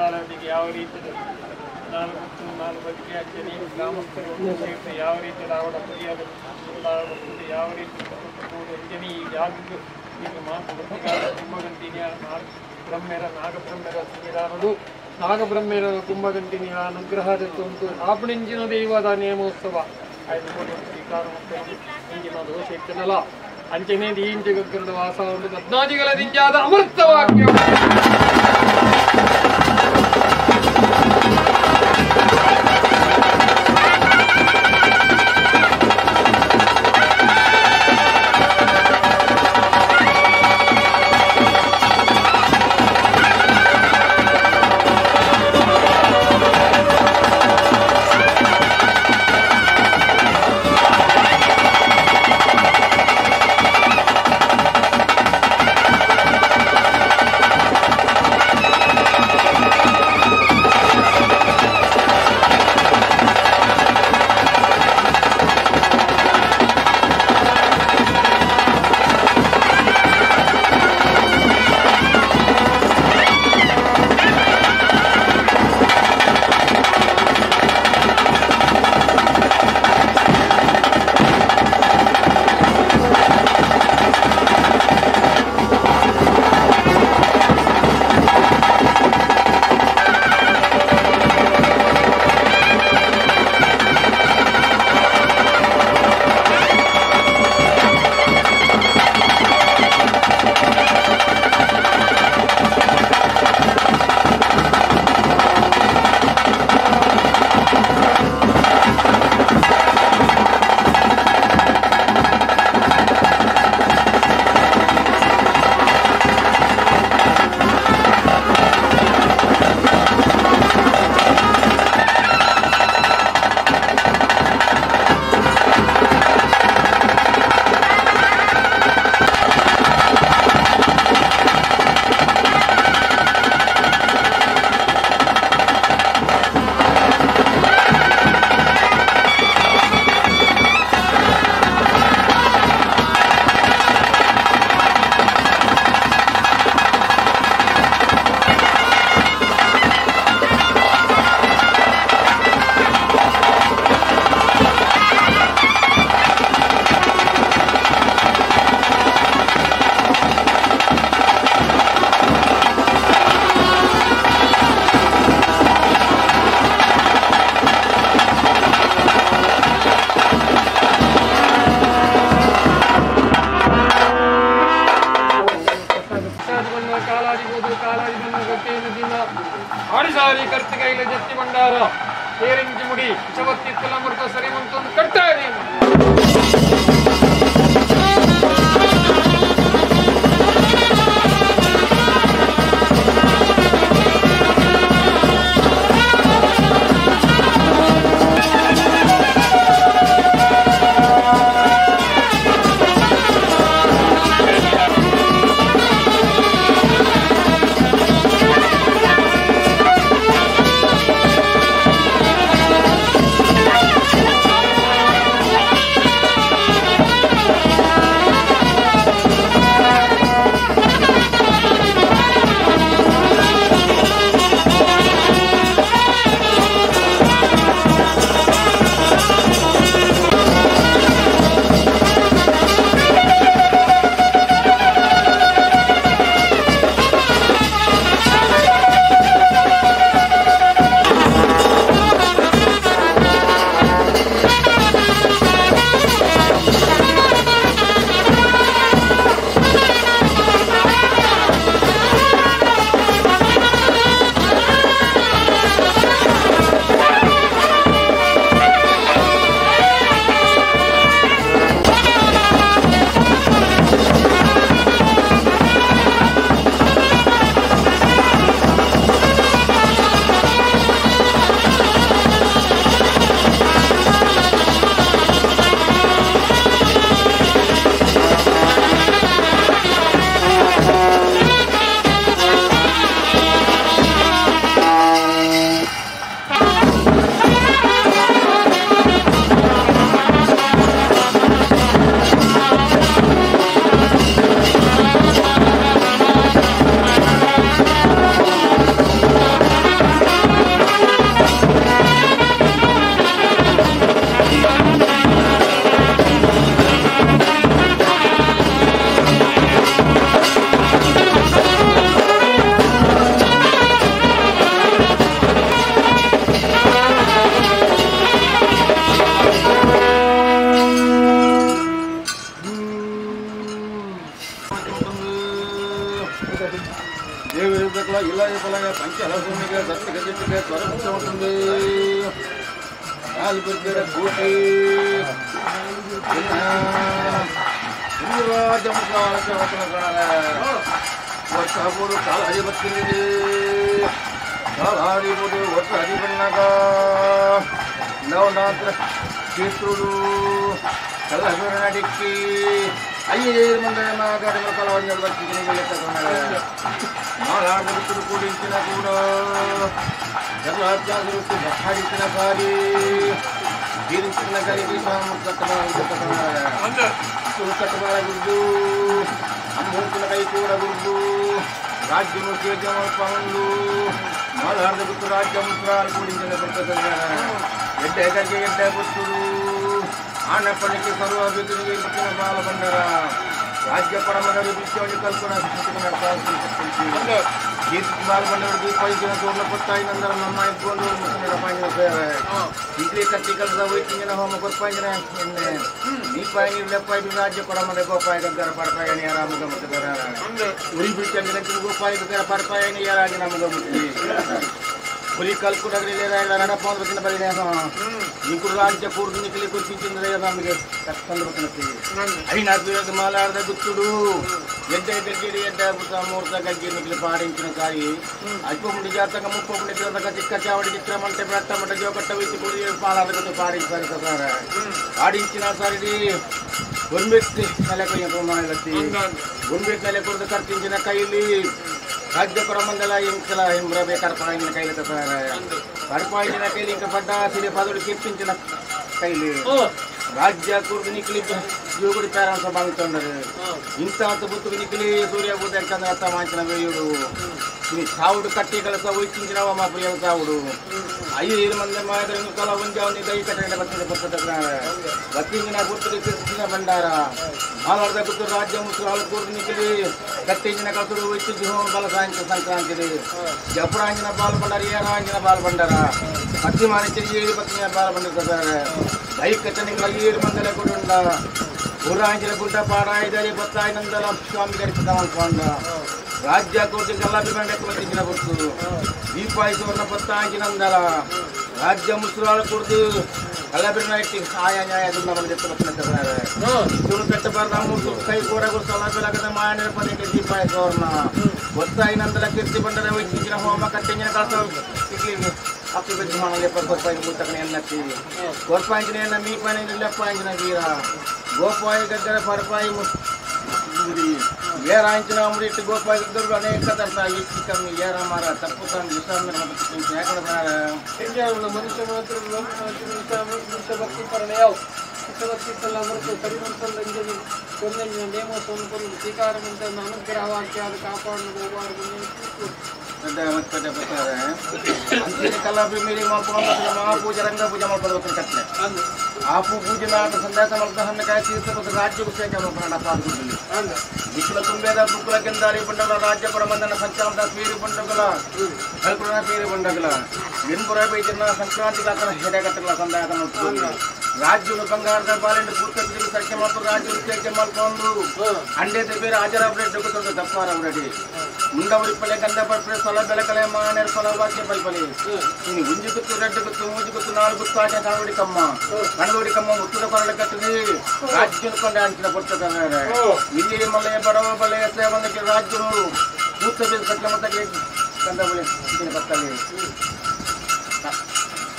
ಕಾಲಾದಿಗೆ ಯಾವ ರೀತಿ ನಾಲ್ಕು ನಾಲ್ಕು ಬದಿಗೆ ಅಂಚನೆ ಗ್ರಾಮಸ್ಥರು ಸೇರಿದ ಯಾವ ರೀತಿ ರಾವಣ ಪುರಿಯಾದ ಯಾವ ರೀತಿ ಅಂಚನೆ ಈ ಜಾಗಕ್ಕೆ ಈಗ ಮಾತು ಕುಂಭಗಂಟಿನಿಯ ಬ್ರಹ್ಮೆರ ನಾಗಬ್ರಹ್ಮೆರ ಸನ್ನಿಧಾನದು ನಾಗಬ್ರಹ್ಮೆರ ಕುಂಭಗಂಟಿನಿಯ ಅನುಗ್ರಹ ಉಂಟು ಆಪಣಿಂಚಿನ ದೈವದ ನೇಮೋತ್ಸವ ಆಯ್ತು ಸ್ವೀಕಾರ ಇಂಜಿನ ದೋಷ ಇತ್ತನಲ್ಲ ಅಂಚನೆ ದೀಂಚ ಗಗ್ಗರದ ವಾಸ ಉಂಟು ಪದ್ನಾದಿಗಳ ದಿಂಜಾದ ಅಮೃತ ವಾಕ್ಯ పంచలభూమిగా సత్యగతిగా స్వరూపించబడుతుంది. నాలుగు కోటి ವರ್ಷಪೂರು ಕಾಲ ಹರಿ ಬರ್ತೀನಿ ಕಾಲ ಹರಿಬೋದು ವರ್ಷ ಹರಿ ಬಂದಾಗ ನಾವು ಕ್ಷೇತ್ರುಡು ಕಲ್ಲ ನಡಿಕ್ಕಿ ಐದು ಮಂದಿ ಮಾಲಾಡುತ್ತಿರು ಕೂಡಿಂಚಿನ ಕೂಡ ಹಾಡಿಸಿನ ಸಾರಿ ಜೀರಿಸಿನ కలిగి కట్టబాల గుర్దు అమ్మూర్తుల కై కూడా గుర్దు రాజ్యము పనులు మాలాడ గుర్తు రాజ్యముత్రాలు కూడించిన ఎడ్డ కలిగి ఎడ్డ పుత్రుడు ఆనప్పటికి సర్వాభివృద్ధిని ఇచ్చిన బాలబండర రాజ్య పరమగరి విషయాన్ని కల్పన బాలబండరు దీపాయించిన చోట్ల కొత్త ನಮ್ಮ ಇಡ್ಲಿ ಕಟ್ಟಿ ಕಲಸ ಹೋಯ್ತಿಂಗಿನ ಹೋಮ ಕೊರ್ಪಾಯಿನ ದೀಪಾಯಿ ಲೆಪ್ಪಾಯಿ ರಾಜ್ಯ ಕೊಡಮದ ಗೋಪಾಯ ಗಗ್ಗರ ಪಡಪಾಯಣಿ ಯಾರಾಮಗ ಮುಟ್ಟದರ ಉರಿ ಬಿಟ್ಟಂಗಿನ ಗೋಪಾಯ ಗಗ್ಗರ ಪಡಪಾಯಣಿ ಯಾರಾಗಿ ನಮಗ ಮುಟ್ಟಿ ಹುಲಿ ಕಲ್ಕುಡಗ್ರಿ ರಣಪ್ಪ ಬರೀ ಇಂಕುರು ರಾಜ್ಯ ಕೂರ್ದು ನಿಖಲಿ ಕುರ್ಚಿಂದ್ರೆ ನಮಗೆ ಕಷ್ಟಂದು ಐನಾಥ್ ಮಾಲಾರದ ಗುತ್ತುಡು ಎಡ್ಡೆ ಗಗ್ಗಿರಿ ಎಡ್ಡೆ ಬುತ್ತ ಮೂರ್ತ ಗಗ್ಗಿ ನಿಖಲಿ ಪಾడించిన ಕಾಯಿ ಅಲ್ಪముండి జాతక ముప్పముండి జాతక చిక్క చావడి చిత్రమంటే పెట్టమంటే జోకట్ట విచ్చి కూడి పాలాద గుత్తు పాడించారు సార్ పాడించిన సరి గున్బెట్టి నెలకు గున్బెట్టి నెలకొరదు కర్తించిన కైలి ರಾಜ್ಯ ಕೊರಮಂದಲ ಇಂಕಲ ಹಿಂಬ್ರಬೆ ಕರ್ಪಾಯಿನ ಕೈಲಿ ಕರ್ಪಾಯಿನ ಕೈಲಿ ಇಂಕ ಪಡ್ಡ ಸಿರಿ ಪದಡು ಕೀರ್ತಿಂಚಿನ ಕೈಲಿ ರಾಜ್ಯ ಕೂರ್ದು ನಿಕ್ಲಿ ಜೋಗುಡಿ ಪೇರಂಸ ಬಾಂಗ್ತೊಂಡರು ಇಂಥ ಬುತ್ತುగు ನಿಕ್ಲಿ ಸೂರ್ಯ ಬುದ್ಧ ಚಂದ್ರ ಅತ್ತ ಮಾಂಚಿನ ವೇಯುಡು ನೀ ಸಾವುಡು ಕಟ್ಟಿ ಕಲಸ ಒಯ್ತಿಂಚಿನವ ಮಾ ಪ್ರಿಯ ಸಾವುಡು ಐದು ಮಂದಿ ಮಾಯದ ಕಲ ಒಂಜಾವನಿ ದೈ ಕಟ್ಟಡ ಬರ್ತದೆ ಬರ್ತದೆ ಬತ್ತಿಂಗಿನ ಗುರ್ತುಗೆ ಕೃಷ್ಣ ಭಂಡಾರ ಮಾಲಾರ್ದ ಗುರ್ತು ರಾಜ್ಯ ಮುಸುರಾಲು ಕೂರ್ದು ನಿಕ್ಲಿ ಕಟ್ಟಿಂಜಿನ ಕಲಸುಡು ಒಯ್ತಿಂಚಿ ಹೋಮ ಬಲ ಸಾಯಂಕ ಸಂಕ್ರಾಂತಿ ಜಪುರಾಂಜಿನ ಬಾಲ್ ಭಂಡಾರ ಏರಾಂಜಿನ ಬಾಲ್ ಭಂಡಾರ ಪತ್ತಿ ಮಾನಿಚಿ ಏಳು ಪತ್ನಿಯ ಬಾಲ್ ಭಂಡಾರ ದೈ ಕಟ್ಟನಿಗಳ ಏಳು ಮಂದಲ ಗುಡುಂಡ ಊರಾಂಜಿನ ಗುಡ್ಡ ಪಾಡಾಯಿದರೆ ಬತ್ತಾಯಿ ನಂದಲ ಸ್ವಾಮಿ ಗರಿಪದ ರಾಜ್ಯ ಕೋಟಿ ಗಲ್ಲಾಭಿಮಾನ ಗುರ್ತು ದೀಪಾಯಿ ಸುವರ್ಣ ಪತ್ತಾಂಜಿನಂದಲ ರಾಜ್ಯ ಮುಸುರಾಳು ಕುರ್ದು ಕಲ್ಲಬಿರ್ನಾಯ್ಟಿ ಆಯಾ ನ್ಯಾಯ ಕಟ್ಟಬಾರ್ದ ಮೂರ್ತು ಕೈ ಕೋರ ಗುರ್ತು ಅಲ್ಲಬಿಲಗದ ಮಾಯ ಪದಕ್ಕೆ ದೀಪಾಯಿ ಸುವರ್ಣ ಒತ್ತಾಯಿ ನಂದಲ ಕೀರ್ತಿ ಬಂಡರ ವೈದ್ಯನ ಹೋಮ ಕಟ್ಟಿಂಗಿನ ಕಳಸ ಅಪ್ಪಿ ಬೆಚ್ಚ ಮಾಡಲಿ ಕೊರ್ಪಾಯಿ ಮುತ್ತಕನ ಎನ್ನತ್ತಿ ಕೊರ್ಪಾಂಜಿನ ಎನ್ನ ಮೀಪಾಯಿನ ಲೆಪ್ಪಾಂಜಿನ ವೀರ ಗೋಪಾಯಿ ಗದ್ದರ ಪರಪಾಯಿ ಏರಾಂಚಿನ ಅಮೃತ ಗೋಪಾಯಿ ಗದ್ದರು ಅನೇಕ ತರ್ತ ಇಕ್ಕಿ ಕಮ್ಮಿ ಏರ ಮಾರ ತಪ್ಪು ತಂದು ವಿಶ್ರಾಮಿ ಮನುಷ್ಯ ಮಾತ್ರ ಮನುಷ್ಯ ಭಕ್ತಿ ಪರಣ ಯಾವ ಭಕ್ತಿ ಅಮೃತ ಸರಿಮಂತಂಜನಿ ಕೊನ್ನೆಂಜಿನ ನೇಮೋತ್ಸವ ಸ್ವೀಕಾರ ಅನುಗ್ರಹವಾಕ್ಯ ಅದು ಕಾಪಾಡಲು ಕಲಾಭಿ ಮಹಾಪೂಜೆ ರಂಗ ಪೂಜೆ ಮಾಡ್ಕೊಳ್ಬೇಕು ಕಟ್ಲೆ ಆಪು ಪೂಜೆ ಸಂದೇಶ ಮಾಡ್ಕೊಂಡು ಕಾಯಿ ತೀರ್ಥ ರಾಜ್ಯ ಸೇವೆ ಮಾಡ್ಕೊಂಡು ದಿಕ್ಕಲ ತುಂಬೇದ ಬುಕ್ಕುಲ ಗೆಂದಾರಿ ಬಂಡಗಳ ರಾಜ್ಯ ಕೊಡಮಂದನ ಸಂಚಾರದ ಪೀರಿ ಬಂಡಗಳ ಕಲ್ಪನ ಪೀರಿ ಬಂಡಗಳ ಎನ್ಪುರ ಬೈತಿನ ಸಂಕ್ರಾಂತಿ ಕಾಕನ ಹೆಡೆಗಟ್ಟಗಳ ಸಂದಾಯ ರಾಜ್ಯನು ಬಂಗಾರದ ಬಾಲೆಂಡು ಪೂರ್ತಿ ಸಖ್ಯ ಮಾಡ್ಕೊಂಡು ರಾಜ್ಯ ಸೇವೆ ಮಾಡ್ಕೊಂಡು ಅಂಡೆ ಬೇರೆ ಹಾಜರ ಬ್ರೆಡ್ ದಪ್ಪಾರ ರೆಡಿ ಮುಂಡವರಿ ಪಲ್ಲೆ ಗಂಧ ಪಲ್ಪಲೆ ಸೊಲ ಬೆಳಕಲೆ ಮಾನೇರ್ ಸೊಲ ವಾಕ್ಯ ಪಲ್ಪಲೆ ಇನ್ನು ಗುಂಜಿ ಗುತ್ತು ರೆಡ್ಡು ಗುತ್ತು ಮೂಜಿ ಗುತ್ತು ನಾಲ್ಕು ಗುತ್ತು ಆಟ ಕಣವಡಿ ಕಮ್ಮ ಕಣದೋಡಿ ಕಮ್ಮ ಮುತ್ತುದ ಕೊರಳೆ ಕಟ್ಟಿದೆ ರಾಜ್ಯ ಕೊಂಡೆ ಅಂಚಿನ ಕೊಡ್ತದೆ ಇಲ್ಲಿ ಮಲೆಯ ಬಡವ ಬಲೆಯ ಸೇವಂದಕ್ಕೆ ರಾಜ್ಯನು ಕೂತ ಸಖ್ಯ ಮತ್ತಕ್ಕೆ ಗಂಧ ಬಳೆ ಬರ್ತದೆ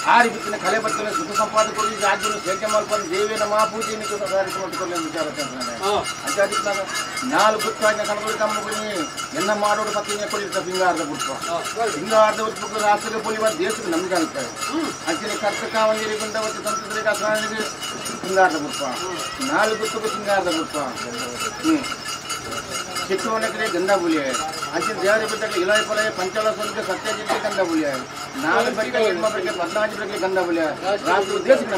ಆ ರೀತಿಯ ಕಲೆ ಬರ್ತದೆ ಸುಖ ಸಂಪಾದಕರು ರಾಜ್ಯನು ಸೇಕೆ ಮಾಡ್ಕೊಂಡು ದೇವಿನ ಮಹಾಪೂಜೆಯನ್ನು ವಿಚಾರ ಅಂತ ನಾಲ್ಕು ಗುತ್ತಾಗಿ ಕಣದೋಡಿ ಕಮ್ಮಗುನಿ ಎನ್ನ ಮಾಡೋಡು ಪತ್ತಿನ ಕೊಡಿರ್ತ ಸಿಂಗಾರದ ಗುರುತು ಸಿಂಗಾರದ ಉತ್ಪಕ್ಕ ರಾಷ್ಟ್ರದ ಪೊಲಿವ ದೇಶಕ್ಕೆ ನಮ್ಗೆ ಅಂತಾರೆ ಅಂಚಿನ ಕರ್ತಕಾವಂಗಿರಿ ಗುಂಡವತಿ ತಂತ್ರಿಕ ಸಿಂಗಾರದ ಗುರುಪ ನಾಲ್ಕು ಗುತ್ತಕ್ಕೂ ಸಿಂಗಾರದ ಗುರುಪ ಚಿಕ್ಕವನಕರೆ ಗಂಧ ಬುಲಿಯ ಅಂಚಿನ ದೇವರ ಬಿಟ್ಟಕ್ಕೆ ಇಲಾಯ ಪೊಲಯ ಪಂಚಾಲ ಸ್ವರ್ಗ ಸತ್ಯಜಿತ್ಗೆ ಗಂಧ ಬುಲಿಯ ನಾಲ್ಕು ಬರಿಕೆ ಎಣ್ಮ ಬರಿಕೆ ಪದ್ನಾಂಜಿ ಬರಿಕೆ ಗಂಧ ಬುಲಿಯ ರಾಷ್ಟ್ರ ದೇಶಕ್ಕೆ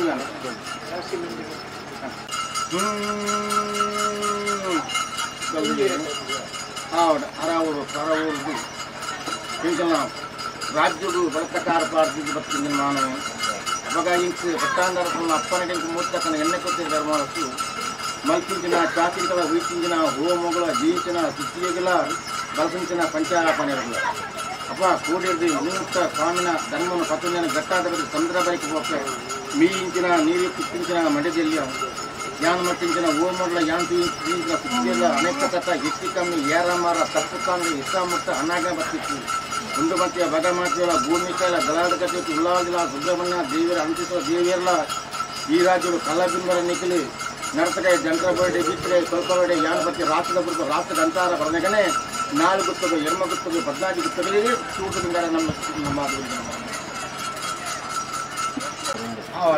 ನಮ್ಗೆ ಹೌದು ಅರಾವರು ಅರವೂರು ಇಂಕಲ್ಲ ರಾಜ್ಯಡು ಬಲಕಟಾರ ಪಾಡ್ತಿದ್ದು ಬರ್ತೀನಿ ನಾನು ಅವಾಗ ಇಂಕ್ ಪಟ್ಟಾಂಗರ ಅಪ್ಪನಿಗೆ ಇಂಕ್ ಮೂರ್ತಕ್ಕನ ಎಣ್ಣೆ ಕೊತ್ತಿದ ಧರ್ಮವಸ್ತು ಮಲ್ಕಿಂಚಿನ ಚಾಕಿಂಕಲ ಹುಯ್ತಿಂಚಿನ ಹೋಮಗಳ ಜೀವಿಂಚಿನ ಸುತ್ತಿಗೆಗಳ ಬಲಸಿಂಚಿನ ಪಂಚಾರ ಪನಿರಗಳ ಅಪ್ಪ ಕೂಡಿರ್ದು ನಿಮಿತ್ತ ಸ್ವಾಮಿನ ಧರ್ಮನ ಪತ್ತೊಂದನ ಗಟ್ಟಾದ ಬರೀ ಸಮುದ್ರ ಬರಿಕೆ ಹೋಗ್ತೆ ಮೀ ಇಂಚಿನ ನೀರು ಕಿತ್ತಿಂಚಿನ ಮಡದಲ್ಲಿ ಯಾನ್ ಮಟ್ಟಿಂಚಿನ ಓಮಡ್ಲ ಯಾನ್ ತೀಂಚಿನ ಸುತ್ತಿಲ್ಲ ಅನೇಕ ತತ್ತ ಹೆಚ್ಚು ಕಮ್ಮಿ ಏರಮಾರ ತಪ್ಪು ಕಾಂಗ್ರೆ ಇಷ್ಟ ಮುಟ್ಟ ಅನಾಗ ಬರ್ತಿತ್ತು ಉಂಡು ಮತ್ತಿಯ ಬಗ ಮಾತಿಯಲ್ಲ ಭೂಮಿ ಕಾಲ ಗಲಾಡ ಕಟ್ಟಿತ್ತು ಉಲ್ಲಾದಿಲ್ಲ ಸುಬ್ರಹ್ಮಣ್ಯ ದೇವಿಯರ ಅಂತಿಸುವ ದೇವಿಯರಲ್ಲ ಈ ರಾಜ್ಯರು ಕಲ್ಲಬಿಂಬರ ನಿಖಲಿ ನರ್ತಕೈ ಜನರ ಬೇಡೆ ಬಿಟ್ಟರೆ ಸ್ವಲ್ಪ ಬೇಡೆ ಯಾನ್ ಬತ್ತಿ ರಾಷ್ಟ್ರದ ಬುರ್ದು ರಾಷ್ಟ್ರದ ಅಂತಾರ ಬರನಗನೆ ನಾಲ್ಕು ಗುತ್ತಗು ಎರ್ಮ ಗುತ್ತಗು ಪದ್ನಾಲ್ಕು ಗುತ್ತಗಳಿಗೆ ಸೂಟದಿಂದಾರ ನಮ್ಮ ನಮ್ಮ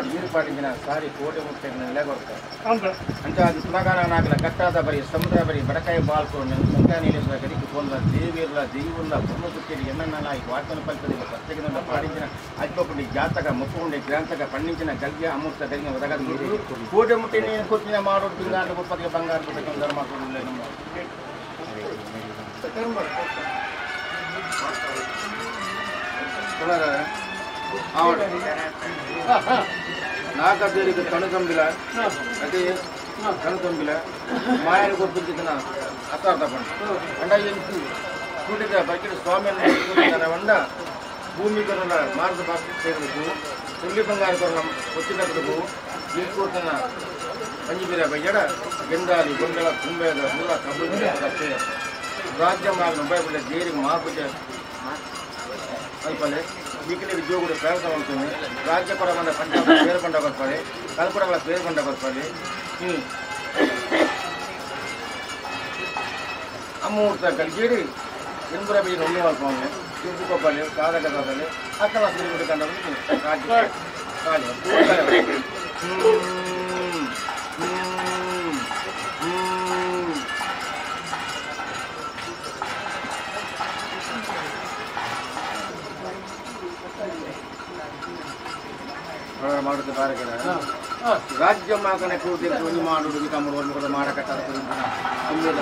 ನೀರು ಪಾಟಿಂದಿನ ಸಾರಿ ಕೋಟೆ ಮುಟ್ಟೆ ಕೊಡ್ತಾರೆ ಅಂತ ಅದು ಸುಲಗಾನಾಗಲ ಕಟ್ಟಾದ ಬರೀ ಸಮುದ್ರ ಬರೀ ಬಡಕಾಯಿ ಬಾಲ್ಕು ಮುಂಗಾ ನೀಲೇಶ್ವರ ಗಡಿಗೆ ಪೋಂದ ದೇವಿರ್ಲ ದೇವುಲ್ಲ ಬ್ರಹ್ಮಗುತ್ತಿడి ఎన్నెన్నలా ఈ వార్తల పలిపది ప్రత్యేకంగా పాటించిన అల్పపుండి జాతక ముప్పుండి గ్రాంతక పండించిన గల్య అమూర్త కలిగిన ఉదగదు కోటె ముట్టి నేను కొట్టిన మాడు పింగాడు ముప్పది బంగారు పుస్తకం ధర్మాకుడు నాకదేరికి కనుకంబిల అదే కనుకంబిల మాయను కొప్పించిన అర్థ పండు అండ ఎంచి కూడిద బకెట్ స్వామి వండ భూమి కొన మార్గ చేరుకు తుల్లి బంగారు కొనం వచ్చినప్పుడు ఇంకోతన పంజిబిర బయ్యడ గిండాలి గుండెల కుంబేద ముల కబుల్ రాజ్యం భయపడే దేరికి మాకు అయిపోలే ಈಕಡೆ ಉದ್ಯೋಗಗಳು పేరు ఉంటుంది రాజ్య పరమైన పంట పేరు పంట కొరపాలి కలపడగల పేరు పంట కొరపాలి అమ్మూర్త కలిగి ఎన్పుర బీజ ఉండి వాళ్ళ తిప్పుకోపాలి కాదక కావాలి అక్కడ సూర్యుడు కండ రాజ్య ರಾಜ್ಯ ಮಾಕನೆ ಕೂತಿ ಒಂಜಿ ಮಾಡುಡು ತಮ್ಮಡು ಒಂದು ಕೂಡ ಮಾಡಕಟ್ಟಾದ ಸಂತೋಷ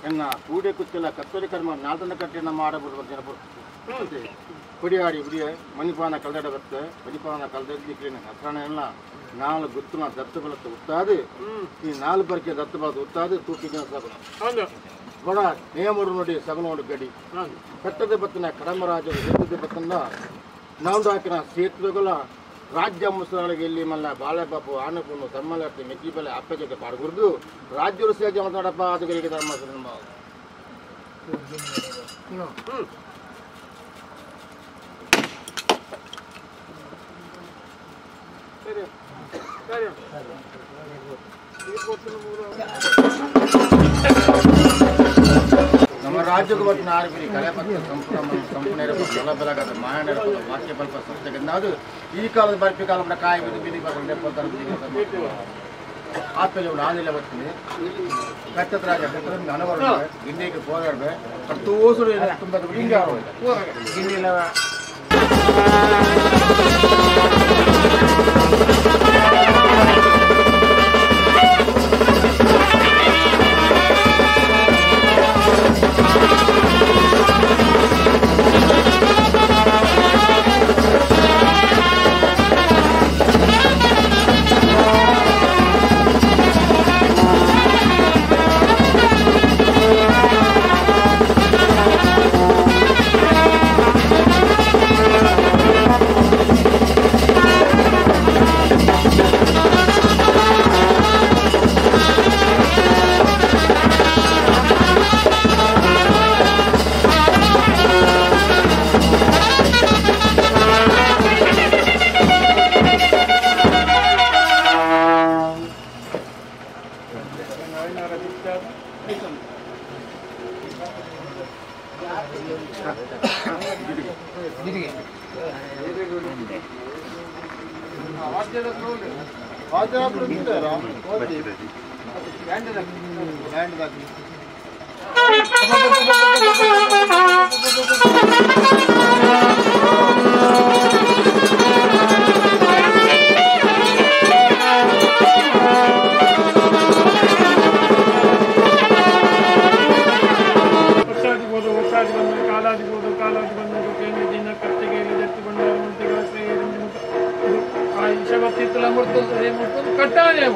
ಎನ್ನ ಕೂಡೆ ಕುತ್ತಿಲ್ಲ ಕತ್ತೋಲಿ ಕರ್ಮ ನಾಲ್ತನ ಕಟ್ಟಿನ ಮಾಡಬಿಡುವ ಜನ ಕೊಡಿಯಾಡಿ ಬಿಡಿಯ ಮಣಿಪಾನ ಕಲ್ದಡ ಬತ್ತೆ ಮಣಿಪಾನ ಕಲ್ದಡ್ಲಿಕ್ಕೆ ಹತ್ರಣ ಎಲ್ಲ ನಾಲ್ ಗುತ್ತುನ ದತ್ತು ಬಲತ್ತು ಉತ್ತಾದು ಈ ನಾಲ್ ಬರ್ಕೆ ದತ್ತು ಬಲತ್ತು ಉತ್ತಾದು ತೂಕಿನ ಸಗುಣ ಬಡ ನೇಮರು ನೋಡಿ ಸಗುಣ ಗಡಿ ಕಟ್ಟದ ಬತ್ತನ ಕಡಮರಾಜರು ಎತ್ತದ ಬತ್ತನ್ನ ನಾವು ಹಾಕಿನ ಸೇತುವೆಗಳ ರಾಜ್ಯ ಮುಸಗಳಿಗೆ ಇಲ್ಲಿ ಮಲ್ಲ ಬಾಳೆಬಾಪು ಆನಪುಣ್ಣು ತಮ್ಮಲರ್ತಿ ಮೆಕ್ಕಿಬಲೆ ಅಪ್ಪ ಜೊತೆ ಪಾಡ್ಗುರ್ದು ರಾಜ್ಯರು ಸೇಜ ಮಾತಾಡಪ್ಪ ಅದು ಧರ್ಮ ನಮ್ಮ ರಾಜ್ಯಕ್ಕೆ ಬರ್ತಿನ ಆರ್ಬಿರಿ ಕಲೆ ಸಂಪೂರ್ಣ ಸಂಪೂರ್ಣ ಬಲ ಬೆಲಗದ ಮಾಯಣ ವಾಕ್ಯ ಬಲ್ಪ ಸತ್ಯಗಂದಾದು ಈ ಕಾಲದ ಬರ್ಪಿ ಕಾಲ ಕಾಯಿ ಬಿದ್ದು ಬೀದಿ ಬರ್ತಾರೆ ಆತ್ಮೇಲೆ ನಾನೆಲ್ಲ ಬರ್ತೀನಿ ಕಟ್ಟದ ರಾಜ ಹಣವರ ಗಿಂಡಿಗೆ ಹೋಗಾಡ್ಬೆ ತೋಸು ತುಂಬ ಗಿಂಡಿ ಕಾಲಾದಿ ಬಂದು ಕಾಲಾದಿ ಬಂದು ಅಮೃತ ಕಟ್ಟಾನೆ.